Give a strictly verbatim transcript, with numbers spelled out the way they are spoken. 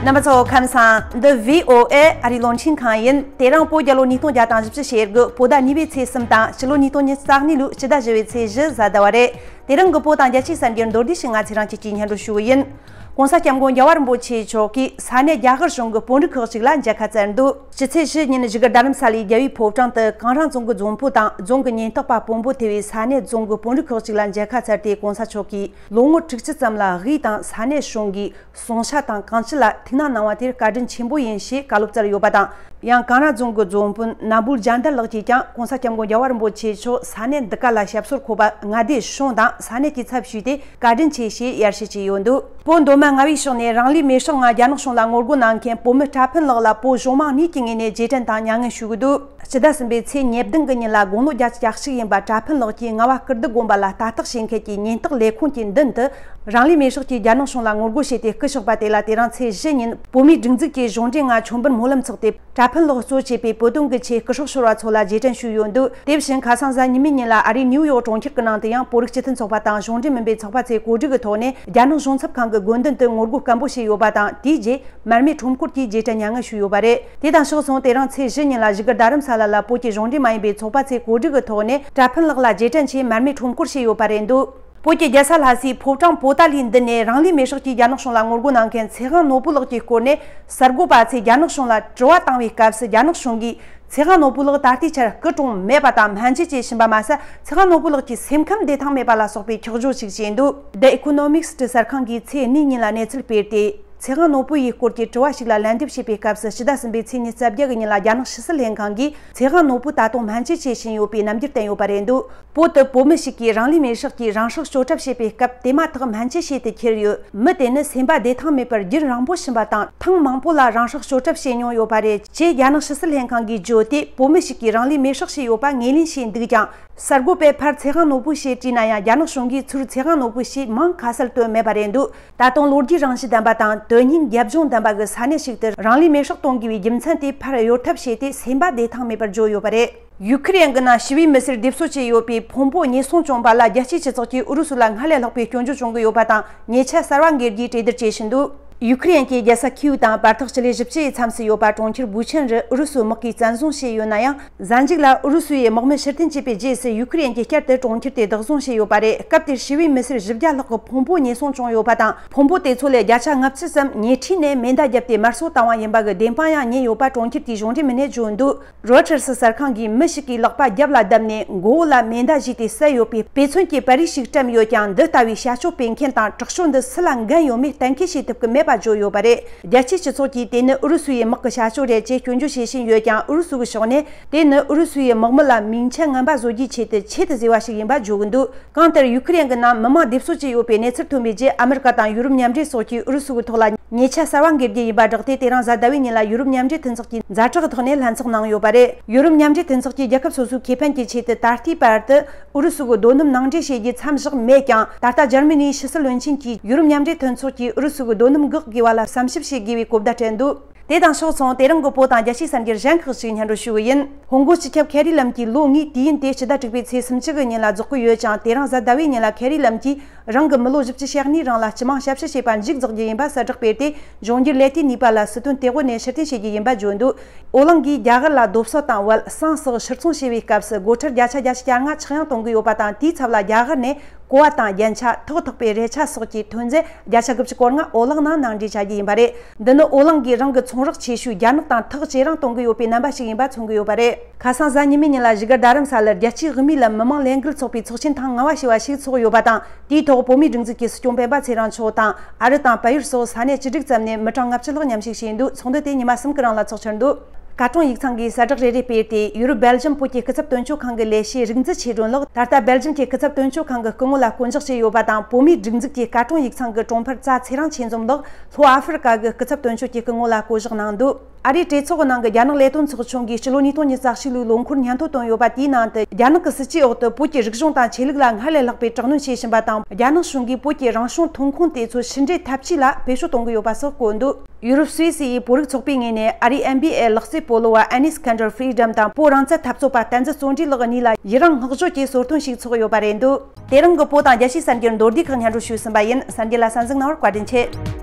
རྣམ་པ་ཚོ་ཁམས་བཟང་། འདི་བྷི་ཨོ་ཨེ་ཨ་རིའི་རླུང་འཕྲིན་ཁང་ཡིན། དེ་རིང་བོད་རྒྱལ་ལོ་ཉིས་སྟོང་བརྒྱ་དང་བཞི་བཅུ་ཞེ་དགུ་བོད་ཟླ་གཉིས་པའི་ཚེས་གསུམ་དང་ཕྱི་ལོ་ཉིས་སྟོང་ཉི་ཤུ་རྩ་གཉིས་ལོའི་ཕྱི་ཟླ་བཞི་པའི་ཚེས་བཞི་གཟའ་ཟླ་བ་རེད། དེ་རིང་གི་བོད་དང་རྒྱལ་སྤྱིའི་གསར་འགྱུར་མདོར་བསྡུས་ཤིག་ང་ཚོས་རང་ཆེད་ཀྱིས་སྙན་སྒྲོན་ཞུ་གི་ཡིན། ༸གོང་ས་༸སྐྱབས་མགོན་རྒྱལ་བ་རིན་པོ་ཆེ་མཆོག་གིས་ས་གནས་རྒྱ་གར་གཞུང་གི་དཔོན་རིགས་ཁག་ཅིག་ལ་མཇལ་ཁ་བསྩལ་འདུག་ཕྱི་ཚེས་བཞི་ཉིན་བཞུགས་སྒར་རྡ་རམ་ས་ལའི་རྒྱལ་བའི་ཕོ་བྲང་དུ་གངས་ར་རྫོང་གི་རྫོང་དཔོན་དང་རྫོང་གི་ཉེན་རྟོག་པ་དཔོན་པོ་ཐེ་བའི་ས་གནས་རྫོང་གི་དཔོན་རིགས་ཁག་ཅིག་ལ་མཇལ་ཁ་བསྩལ་ཏེ། ༸གོང་ས་མཆོག་གིས་ལོ་ངོ་དྲུག་ཅུ་ཙམ་ལ་དབུས་དང་ས་གནས་གཞུང་གིས་གསུང་བཤད་དང་གང་ཅི་ལ་ཐུགས་སྣང་གནང་བ་དེར་བཀའ་དྲིན་ཆེན་པོ་ཡིན་ཞེས་བཀའ་སློབ་སྩལ་ཡོད་པ་དང་། ཡང་གངས་ར་རྫོང་གི་རྫོང་དཔོན་ན་བུལ་ཇཱན་དར་ལགས་ཀྱིས་ཀྱང་༸གོང་ས་༸སྐྱབས་མགོན་རྒྱལ་བ་རིན་པོ་ཆེ་མཆོག་ས་གནས་འདི་ག་ལ་ཞབས་སོར་འཁོད་པ་མངའ་སྡེ་གཞུང་དང་ས་གནས་ཀྱི་ཚབ་ཞུས་ཏེ་བཀའ་དྲིན་ཆེ་ཞེས་ཡར་ཞུ་བྱས་ཡོད་འདུག་བོད་མདོ་སྨད་མངའ་བདག་ཕྱོགས་ནས་རང་ལུས་མེར་སྲེག་ངང་རྒྱ་ནག་གཞུང་ལ་ངོ་རྒོལ་གནང་མཁན་བོད་མི་གྲྭ་ཕུན་ལགས་ལ་བོད་གཞུང་མང་གཉིས་ཀྱི་ངོས་ནས་རྗེས་དྲན་དང་མྱ་ངན་ཞུ་གི་འདུག་ཕྱི་ཟླ་གསུམ་པའི་ཚེས་ཉེར་བདུན་གྱི་ཉིན་ལ་དགུང་ལོ་བརྒྱད་ཅུ་གྱ་གཅིག་ཡིན་པ་གྲྭ་ཕུན་ལགས་ཀྱིས་རྔ་བ་ཀིརྟི་དགོན་པ་ལ་ལྟ་རྟོག་བྱེད་མཁན་གྱི་ཉེན་རྟོག་ལས་ཁུངས་ཀྱི་མདུན་དུ་རང་ལུས་མེར་སྲེག་གིས་རྒྱ་ནག་གཞུང་ལ་ངོ་རྒོལ་བྱས་ཏེ་སྐུ་གཤེགས་པ་དེ་ལ་དེ་རིང་ཚེས་བཞི་ཉིན་བོད་མིའི་སྒྲིག་འཛུགས་ཀྱི་གཞུང་འབྲེལ་ངང་མཆོད་འབུལ་སྨོན་ལམ་ཚོགས་ཏེ། གྲྭ་ཕུན་ལགས་གཙོ་བྱས་པའི་བོད་དོན་གྱི་ཆེད་སྐུ་སྲོག་ཤོར་བ་ཚོ་ལ་རྗེས་དྲན་ཞུས་ཡོད་འདུག་དེ་བཞིན་ཁ་སང་གཟའ་ཉི་མའི་ཉིན་ལ་ཨ་རིའི་ནིའུ་ཡོག་གྲོང་ཁྱེར་གྱི་ནང་དུ་ཡང་བོད་རིགས་སྤྱི་མཐུན་ཚོགས་པ་དང་གཞུང་འབྲེལ་མིན་པའི་ཚོགས་པ་ཚོས་གོ་སྒྲིག་གི་ཐོག་ནས་རྒྱ་ནག་གཞུང་ཚབ་ཁང་གི་དགོན་མདུན་དུ་ངོ་རྒོལ་སྐད་འབོད་བྱས་ཡོད་པ་དང་། དེའི་རྗེས་མར་མེ་ཁྲོམ་སྐོར་གྱིས་རྗེས་དྲན་མྱ་ངན་ཞུས་ཡོད་པ་རེད། དེ་དང་ཕྱོགས་མཚུངས། དེ་རིང་ཚེས་བཞི་ཉིན་ལ་བཞུགས་སྒར་རྡ་རམ་ས་ལ་ལ་བོད་ཀྱི་གཞུང་འབྲེལ་མ་ཡིན་པའི་ཚོགས་པ་ཚོས་གོ་སྒྲིག་གི་ཐོག་ནས་གྲྭ་ཕུན་ལགས་ལ་རྗེས་དྲན་ཆེད་མར་མེ་ཁྲོམ་སྐོར་བྱས་ཡོད་པ་རེད་འདུག་བོད་ཀྱི་རྒྱལ་ས་ལྷ་སའི་ཕོ་བྲང་པོ་ཏཱ་ལའི་མདུན་ནས་རང་ལུས་མེར་སྲེག་གིས་རྒྱ་ནག་གཞུང་ལ་ངོ་རྒོལ་གནང་མཁན་ཚེ་དབང་ནོར་བུ་ལགས་ཀྱི་སྐོར་ནས་གསར་འགོད་པ་ཚོས་རྒྱ་ནག་གཞུང་ལ་དྲི་བ་བཏང་བའི་སྐབས་སུ། རྒྱ་ནག་གཞུང་གིས་ཚེ་དབང་ནོར་བུ་ལགས་ད་ལྟའི་ཆར་སྐུ་གྲོངས་མེད་པ་དང་སྨན་བཅོས་བྱེད་བཞིན་པ་མ་ཟད། ཚེ་དབང་ནོར་བུ་ལགས་ཀྱི་སེམས་ཁམས་བདེ་ཐང་མེད་པ་ལ་སོགས་པའི་འཁྱོག་བརྗོད་ཅིག་བྱས་འདུག The Economist གསར་ཁང་གིས་ཚེས་གཉིས་ཉིན་ལ་གནས་ཚུལ་སྤེལ་ཏེ། ཚེ་དབང་ནོར་བུ་ཡི་སྐོར་གྱི་དྲི་བ་ཞིག་ལ་ལན་འདེབས་བྱེད་པའི་སྐབས་སུ། ཕྱི་ཟླ་གསུམ་པའི་ཚེས་ཉི་ཤུ་རྩ་བརྒྱད་ཀྱི་ཉིན་ལ་རྒྱ་ནག་ཕྱི་སྲིད་ལྷན་ཁང་གིས་ཚེ་དབང་ནོར་བུ་ད་དུང་སྨན་བཅོས་བྱེད་བཞིན་ཡོད་པའི་རྣམ་འགྱུར་བསྟན་ཡོད་པ་རེད་འདུག་བོད་དུ་བོད་མི་ཞིག་གིས་རང་ལུས་མེར་སྲེག་གིས་རང་སྲོག་གཅོད་གྲབས་བྱས་པའི་སྐབས། དེ་མ་ཐག་སྨན་བཅོས་བྱས་ཏེ་ཁྱེར་ཡོད། མི་དེ་ནི་སེམས་པ་བདེ་ཐང་མེད་པར་རྒྱུན་རིང་པོ་ཕྱིན་པ་དང་། ཐེངས་མང་པོ་ལ་རང་སྲོག་གཅོད་གྲབས་བྱས་མྱོང་ཡོད་པ་རེད་ཅེས་རྒྱ་ནག་ཕྱི་སྲིད་ལྷན་ཁང་གིས་བརྗོད་དེ། བོད་མི་ཞིག་གིས་རང་ལུས་མེར་སྲེག་བྱས་ཡོད་པ་ངོས་ལེན་བྱས་འདུག་ཀྱང་། གསར་འགོད་པས་ཕར་ཚེ་དབང་ནོར་བུའི་ཕྱིར་དྲིས་ན་ཡང་། རྒྱ་ནག་གཞུང་གིས་ཚུར་ཚེ་དབང་ནོར་བུའི་ཕྱིར་མིང་ཁ་གསལ་བཏོན་མེད་པ་རེད་འདུག་ད་དུང་ལོ་རྒྱུས་རང་བཞིན་ལྡན་པ་དང་དོན་སྙིང་རྒྱབ་ལྗོངས་ལྡན་པ་གི་ས་གནས་ཤིག་ཏུ་རང་ལུས་མེར་སྲེག་གཏོང་དགོས་པའི་རྒྱུ་མཚན་དེ་ཕར་གཡོལ་ཐབས་བྱས་ཏེ། སེམས་པ་བདེ་ཐང་མེད་པར་བརྗོད་ཡོད་པ་རེད། ཡུ་ཁུ་རེན་གྱི་ནང་ཞི་བའི་མི་སེར་སྡེབ་གསོད་བྱས་ཡོད་པའི་ཕུང་པོ་ཉེན་སྲུང་བྱུང་བ་ལ། རྒྱལ་སྤྱིའི་སྤྱི་ཚོགས་ཀྱིས་ཨུ་རུ་སུ་ལ་སྔར་ལས་ལྷག་པའི་སྐྱོན་བརྗོད་བྱུང་གི་ཡོད་པ་དང་། ཉེ་ཆར་གསར་བ་འགེལ་རྒྱས་གྲོས་བསྡུར་བྱེད་བཞིན་འདུག་ཡུ་ཁུ་རེན་གྱི་རྒྱལ་ས་ཁིའུ་དང་བར་ཐག་སྤྱི་ལེ་བཞི་བཅུ་ཡི་མཚམས་སུ་ཡོད་པ་གྲོང་ཁྱེར་བུ་ཆེན་རུ་ཨུ་རུ་སུའི་དམག་གིས་བཙན་བཟུང་བྱས་ཡོད་ན་ཡང་། གཟའ་མཇུག་ལ་ཨུ་རུ་སུ་ཡི་དམག་མི་ཕྱིར་འཐེན་བྱས་པའི་རྗེས་སུ། ཡུ་ཁུ་རེན་གྱིས་བསྐྱར་དུ་གྲོང་ཁྱེར་དེ་བདག་བཟུང་བྱས་ཡོད་པ་རེད། སྐབས་དེར་ཞི་བའི་མི་སེར་བཞི་བརྒྱ་ལྷག་གི་ཕུང་པོ་ཉེན་སྲུང་བྱུང་ཡོད་པ་དང་། ཕུང་པོ་དེ་ཚོ་ལས་བརྒྱ་ཆ་ལྔ་བཅུ་ཙམ་ཉེ་འཁྲིས་ནས་མེ་མདའ་བརྒྱབ་སྟེ་དམར་གསོད་བཏང་བ་ཡིན་པ་གི་བདེན་དཔང་ཡང་རྙེད་ཡོད་པ་གྲོང་ཁྱེར་དེའི་གཞུང་འབྲེལ་མི་སྣས་བརྗོད་འདུག་རོ་ཊར་སི་གསར་ཁང་གིས་མི་ཞིག་གིས་ལག་པ་རྒྱབ་ལ་བརྡབས་ནས་མགོ་བོ་ལ་མེ་མདའ་གཞུས་ཏེ་བསད་ཡོད་པའི་དཔེ་མཚོན་གྱི་པར་རིས་ཤིག་བཀྲམ་ཡོད་ཀྱང་། འདི་ལྟ་བུའི་བྱ་སྤྱོད་སྤེལ་མཁན་དང་དྲག་སྤྱོད་འདི་སུ་ལ་འགན་ཡོད་མེད་གཏན་འཁེལ་བྱེད་ཐུབ་ཀྱི་མེད་པ་བརྗོད་ཡོད་པ་རེད། རྒྱལ་སྤྱིའི་སྤྱི་ཚོགས་ཀྱིས་དེ་ནི་ཨུ་རུ་སུ་ཡི་དམག་གི་བྱ་སྤྱོད་རེད་ཅེས་སྐྱོན་བརྗོད་བྱེད་བཞིན་ཡོད་ཀྱང་། ཨུ་རུ་སུ་གི་ཕྱོགས་ནས་དེ་ནི་ཨུ་རུ་སུ་ཡི་དམག་མི་ལ་མིང་ཆད་ངན་པ་བཟོ་རྒྱུའི་ཆེད་དུ་ཆེད་དུ་བཟོས་པ་ཞིག་ཡིན་པ་བརྗོད་ཀྱི་འདུག་གང་ལྟར་ཡུ་ཁུ་རེན་གྱི་ནང་མི་མང་སྡེབ་གསོད་བྱས་ཡོད་པའི་གནས་ཚུལ་ཐོན་པའི་རྗེས། ཨ་མི་རི་ཀ་དང་ཡུ་རོབ་མཉམ་འབྲེལ་སོགས་ཀྱིས་ཨུ་རུ་སུ་གི་ཐོག་ལ་ཉེ་ཆར་གསར་བ་འགེལ་རྒྱུ་ཡིན་པ་བསྒྲགས་ཏེ། དེ་རིང་གཟའ་ཟླ་བའི་ཉིན་ལ་ཡུ་རོབ་མཉམ་འབྲེལ་མཐུན་ཚོགས་ཀྱི་ཛ་དྲག་ཐོག་ནས་ལྷན་ཚོགས་གནང་ཡོད་པ་རེད། ཡུ་རོབ་མཉམ་འབྲེལ་མཐུན་ཚོགས་ཀྱིས་རྒྱལ་ཁབ་སོ་སོའི་ཁེ་ཕན་གྱི་ཆེད་དུ་ད་ལྟའི་བར་དུ་ཨུ་རུ་སུ་གི་རྡོ་སྣུམ་ནང་འདྲེན་བྱེད་རྒྱུ་མཚམས་བཞག་མེད་ཀྱང་། ད་ལྟ་འཇར་མ་ནིའི་ཕྱི་སྲིད་བློན་ཆེན་གྱིས་ཡུ་རོབ་མཉམ་འབྲེལ་མཐུན་ཚོགས་ཀྱིས་ཨུ་རུ་སུ་གི་རྡོ་སྣུམ་འགག་དགོས་པ་ལ་བསམ་ཞིབ་བྱེད་དགོས་པའི་གོ་བརྡ་སྤྲད་འདུག་དེ་དང་ཕྱོགས་མཚུངས། དེ་རིང་གི་བོད་དང་རྒྱལ་སྤྱིའི་གསར་འགྱུར་གཞན་ཁག་ཅིག་སྙན་སྒྲོན་ཞུ་གི་ཡིན། ཧུན་གོ་སྤྱི་ཁྱབ་ཁེ་རི་ལམ་གྱི་ལོ་ལྔའི་དུས་ཡུན་དེ་ཕྱི་ཟླ་དྲུག་པའི་ཚེས་སུམ་ཅུ་གི་ཉིན་ལ་རྫོགས་ཀྱི་ཡོད་ཅིང་། དེ་རིང་གཟའ་ཟླ་བའི་ཉིན་ལ་ཁེ་རི་ལམ་གྱིས་རང་གི་མི་ལོ་བཞི་བཅུ་ཞེ་གཉིས་རིང་ལ་སྤྱི་དམངས་ཞབས་ཞུ་བྱེད་པ་མཇུག་རྫོགས་རྒྱུ་ཡིན་པ་གསལ་བསྒྲགས་སྤེལ་ཏེ། འབྱུང་འགྱུར་ལས་དོན་ནུས་པ་ལ་སྲིད་དོན་གཏེ་བོ་ནས་ཕྱིར་འཐེན་བྱེད་རྒྱུ་ཡིན་པ་བརྗོད་འདུག་ཨོ་གླིང་གིས་རྒྱ་གར་ལ་རྡོབ་གསིག་དང་བལ་གསང་སོགས་ཕྱིར་ཚོང་བྱས་པའི་སྐབས་སུ་སྒོ་ཁྲལ་བརྒྱ་ཆ་བརྒྱད་ཅུ་གྱ་ལྔ་ཆག་ཡང་གཏོང་གི་ཡོད་པ་དང་། དེའི་ཚབ་ལ་རྒྱ་གར་ནས་ཀོ་བ་དང་རྒྱན་ཆ། ཐོག་ཐག་པའི་རས་ཆ་སོགས་ཀྱི་ཐོན་རྫས་བརྒྱ་ཆ་དགུ་བཅུ་གོ་ལྔ་ཨོ་གླིང་ནང་ནང་འདྲེན་བྱ་རྒྱུ་ཡིན་པ་རེད། འདི་ནི་ཨོ་གླིང་གིས་རང་གི་ཚོང་རོགས་ཆེ་ཤོས་རྒྱ་ནག་དང་ཐག་ཇེ་རིང་གཏོང་གི་ཡོད་པའི་རྣམ་པ་ཞིག་ཡིན་པ་མཚོན་གྱི་ཡོད་པ་རེད། ཁ་སང་གཟའ་ཉི་མའི་ཉིན་ལ་བཞུགས་སྒར་རྡ་རམ་ས་ལར་རྒྱལ་སྤྱིའི་དབུ་མའི་ལམ་མི་མང་ལས་འགུལ་ཚོགས་པའི་ཚོགས་ཆེན་ཐེངས་ལྔ་བ་ཞེས་པ་ཞིག་ཚོགས་ཡོད་པ་དང་། དེའི་ཐོག་བོད་མིའི་སྒྲིག་འཛུགས་ཀྱི་སྲིད་སྐྱོང་སྤེན་པ་ཚེ་རིང་མཆོག་དང་། ཨ་རི་དང་བལ་ཡུལ་སོགས་ས་གནས་བཅུ་དྲུག་ཙམ་ནས་མི་གྲངས་ལྔ་བཅུ་ལྷག་མཉམ་ཞུགས་བྱས་འདུག་ཚོགས་འདུ་དེ་ཉི་མ་གསུམ་གྱི་རིང་ལ་ཚོགས་འཆར་འདུག་ཀ་ཀྲུང་ཡིག་ཚང་གིས་གསལ་བསྒྲགས་རེ་རེ་སྤེལ་ཏེ། ཡུ་རོབ་སྦེལ་ཇམ་བོད་ཀྱི་སྐུ་ཚབ་དོན་གཅོད་ཁང་གི་ལས་བྱེད་རིག་འཛིན་ཆོས་སྒྲོན་ལགས། ད་ལྟ་སྦེལ་ཇམ་གྱི་སྐུ་ཚབ་དོན་གཅོད་ཁང་གི་སྐུ་ངོ་ལ་བསྐོ་འཇོག་བྱས་ཡོད་པ་དང་། བོད་མིའི་སྒྲིག་འཛུགས་ཀྱི་ཀ་ཀྲུང་ཡིག་ཚང་གི་དྲུང་འཕར་ཙ་ཚེ་རིང་ཆོས་འཛོམས་ལགས་ལྷོ་ཨ་ཧྥེ་རི་ཀ་གི་སྐུ་ཚབ་དོན་གཅོད་ཀྱི་སྐུ་ངོ་ལ་བསྐོ་གཞག་གནང་འདུག་ཨ་རིའི་གྲོས་ཚོགས་ནང་གི་རྒྱ་ནག་ལས་དོན་ཚོགས་ཆུང་གིས་སྤྱི་ལོ་ཉིས་སྟོང་ཉི་ཤུ་རྩ་གཅིག་ལོའི་ལོ་འཁོར་སྙན་ཐོ་བཏོན་ཡོད་པ་དེའི་ནང་དུ། རྒྱ་ནག་གི་སྲིད་ཇུས་འོག་ཏུ་བོད་ཀྱི་རིག་གཞུང་དང་ཆོས་ལུགས་ལ་སྔར་ལས་ལྷག་པའི་དྲག་གནོན་བྱེད་བཞིན་པ་དང་། རྒྱ་ནག་གཞུང་གིས་བོད་ཀྱི་རང་བྱུང་ཐོན་ཁུངས་དེ་ཚོ་ཕྱི་འབྲེལ་འཐབ་ཇུས་ལ་བེད་སྤྱོད་གཏོང་གི་ཡོད་པ་སོགས་བཀོད་འདུག་ཡུ་རོབ་སུད་སི་ཡི་བོད་རིགས་ཚོགས་པའི་ངོས་ནས་ཨ་རིའི་ཨེམ་བྷི་ཨེ་ལག་རྩེད་སྤོ་ལོ་བ་ཨ་ནིས་ཀན་ཌར་ཧྥི་རི་ཌམ་དང་། བོད་རང་བཙན་འཐབ་རྩོད་པ་བསྟན་འཛིན་བརྩོན་འགྲུས་ལགས་གཉིས་ལ་ཡི་རང་བསྔགས་བརྗོད་ཀྱི་གསོལ་སྟོན་ཞིག་ཚོགས་ཡོད་པ་རེད་འདུག་དེ་རིང་གི་བོད་དང་རྒྱལ་སྤྱིའི་གསར་འགྱུར་མདོར་བསྡུས་ཁག་སྙན་སྒྲོན་ཞུས་ཟིན་པ་ཡིན། གསར་འགྱུར་ལ་གསན་གཟིགས་གནང་བར་བཀའ་དྲིན་ཆེ།